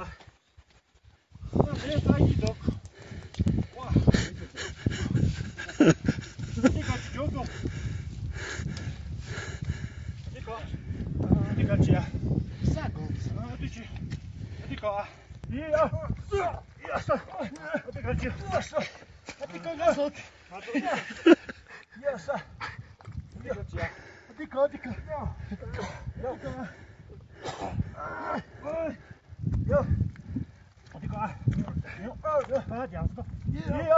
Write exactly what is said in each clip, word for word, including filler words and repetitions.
ཨ་རེད། ད་ཡིན་འདུག་ཝ། འདི་ག་ཅི་འཇོག་འདུག་འདི་ག་འདི་ག་ཅི་ཡ། ས་གོ་ཨ་འདི་ཅི། འདི་ག་ཡི་ཡ། ཡ་ས། འདི་ག་ཅི། ཡ་ས། འདི་ག་ག་སོ། ཡ་ས། འདི་ག་ཅི་ཡ། འདི་ག་འདི་ག་ཡ། ཡ་ག་ཡ། འདི་ག་ཡ། ཡ་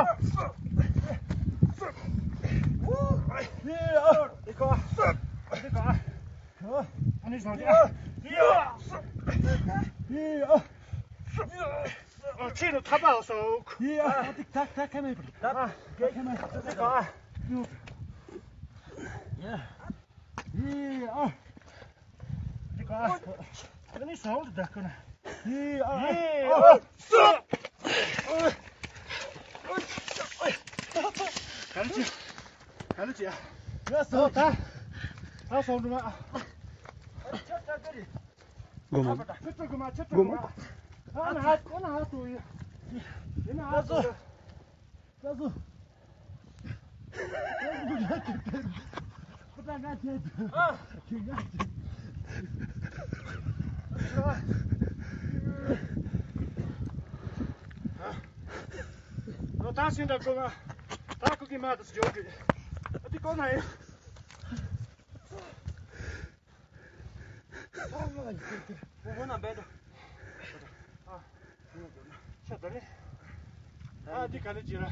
ཡ། ཡ། འདི་ག་འདི་ག་ཨ་ནི་བཟང་ཡ། ཡ། ཡ། ཨ་ཕྱི་ལ་ཐག་པ་སོགས། ཡ། ཨ་ཏི་ཐག་ཐག་ཁ་མེད་པར། ཐག་ཁ་མེད། འདི་ག་ཡ། ཡ། ཨ། འདི་ག་ཨ་ནི་བཟང་འདི་ག་ན། ཡ། ཨ། ཡ། ཨ། ག་ལ་ཅི། ག་ལ་ཅི། ཡ་སོ་ད། ད་སོང་འགྲོ་མ། སྒོ་མ། ཁྱོད་ཚོ་སྒོ་མ། ཁྱོད་ཚོ་སྒོ་མ། ཨ་ན་ཧ་ཨ་ན་ཧ་ཏུ་ཡི། ཡིན་ན་ཧ་ཏུ། ལགས་སོ། ལགས་སོ། ཁོ་ད་ང་བྱས་ཏེ། ཨ། ཁྱོད་ང་བྱས། ཨ། ད་ཤིང་རྟ་སྒོ་མ། ད་ཁུ་གི་མ་དུ་འཇོག་གི། ཨ་དེ་ཀོ་ན་ཡིན། ཨ། འདི་ག་ལ་ཅི་ར།